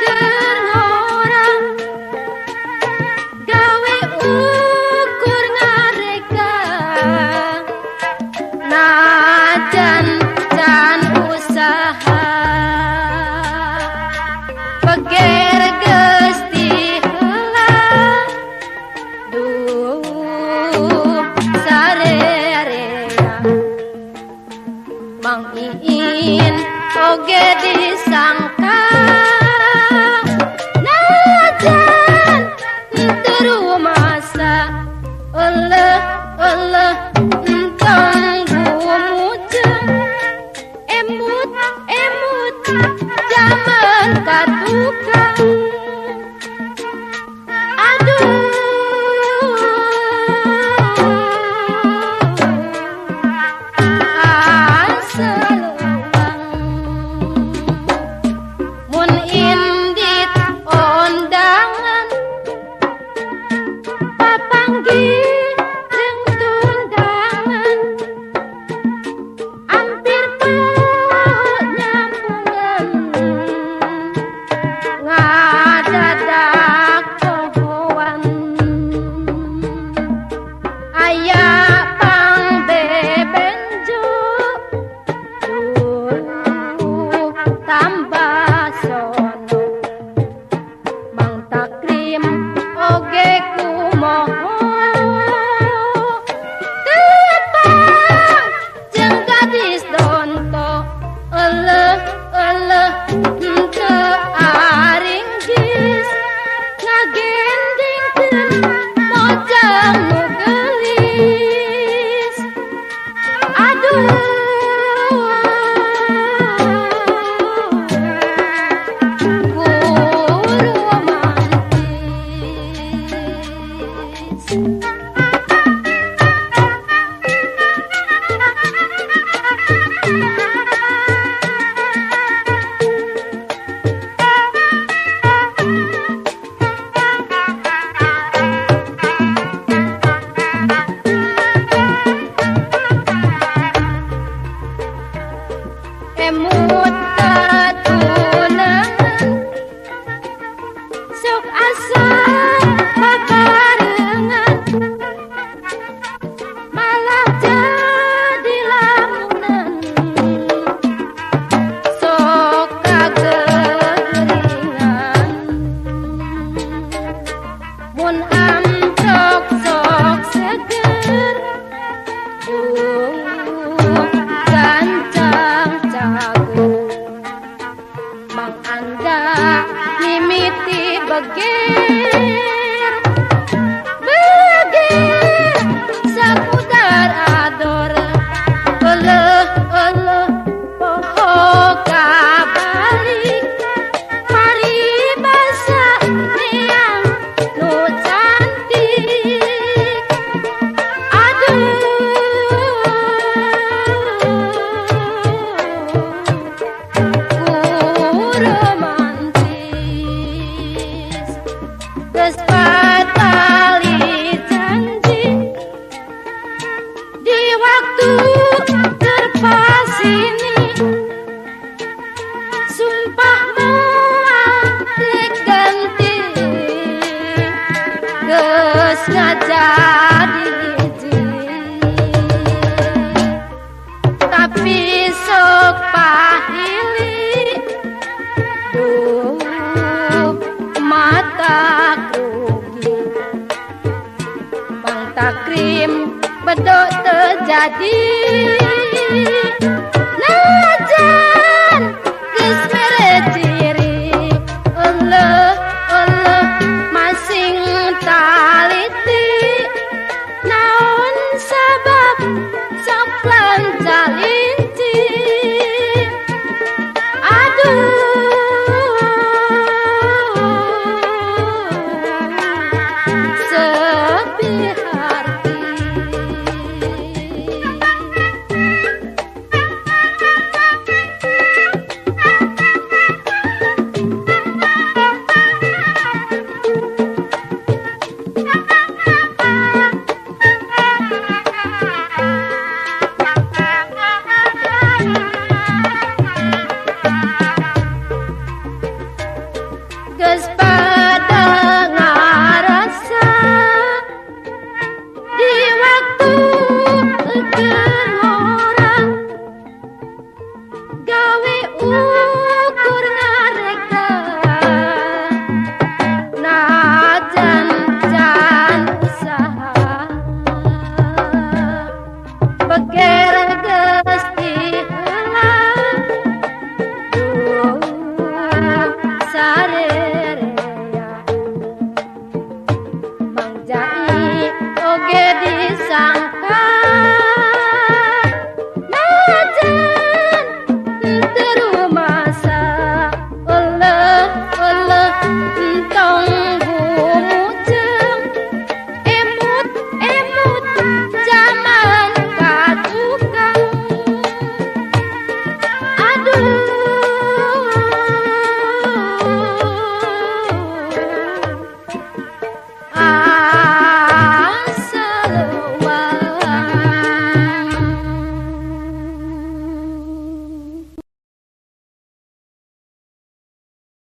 Keur ngora gawe ukur ngareka najan can usaha beger geus diheula duh sarerea Mang Iin oge disangka najan teu rumasa eleh eleh entong gumujeng emut emut jaman katukang aduh aselewang mun indit ondangan papanggih jeung tundangan ampir poho nyampungan ngadadak pohoan aya pang bebenjo duh tambah sono Mang Takrim oge kumoho tepang jeung gadis donto eleh eleh henteu aringgis ngagendingkeun mojang nu geulis aduh ku romantis. Emut katunangan sok asa babarengan malah jadi lamunan sok kageuringan mun amprok sok seger duh gancang cagur Mang Anda mimiti beger beger saputar ador eleh eleh poho kabalik paribasa neang nu cantik aduh ku romantis geus patali janji di waktu terpas ini sumpah moal rek ganti geus ngajadi hiji tapi sok pahili duh mata rugi Mang Takrim bedok terjadi.